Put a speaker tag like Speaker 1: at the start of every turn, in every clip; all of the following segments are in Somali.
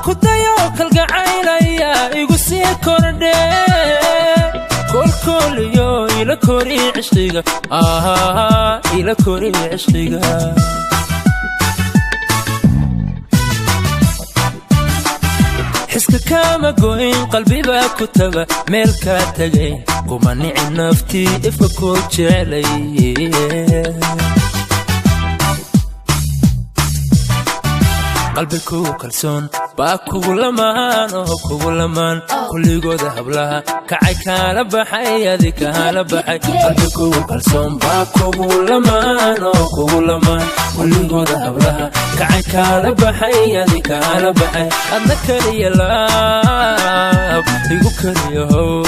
Speaker 1: Ku dayo kalgacaylaya igu sii kordhe, kolkooliyo ila kori cishqiga, ila kori cishqiga. Xiska kaama goyn, qalbibaa ku taga, meel kaa tegay kuma nici, naftii ifka ku jeclay. Qalbi kugu kalsoon baa kugu lamaan oo kugu lamaan, kulligooda hablaha kacay kaala baxay, adi kaala baxay. Qalbi kugu kalsoon baa kugu lamaan oo kugu lamaan, kulligooda hablaha kacay kaala baxay, adi kaala baxay. Adna kaliya laab igu kaliya how,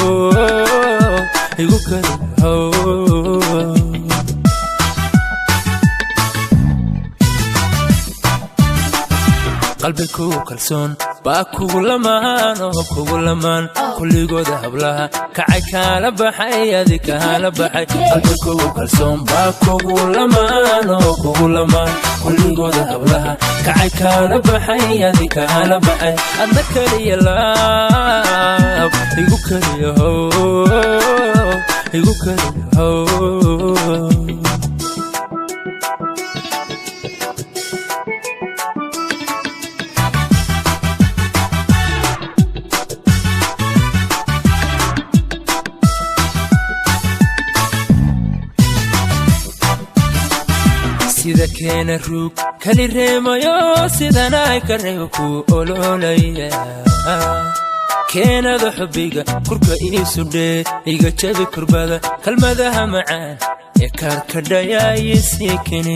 Speaker 1: igu kaliya how. Qalbi kugu kalsoon baa kugu lamaan oo kugu lamaan, kulligooda hablaha kacay kaala baxay, adi kaala baxay. Qalbi kugu kalsoon baa kugu lamaan oo kugu lamaan, kulligooda hablaha kacay kaala baxay, adi kaala baxay. Adna kaliya laab igu kaliya how, igu kaliya how. Sida keena ruug kali reemayo, sidanay ka reebo kuu ololaya. Keenada xubbiga kurka ii sudhee, iga jabi kurbada, kalmadaha macaan ee kaarkadhayaayisii kene.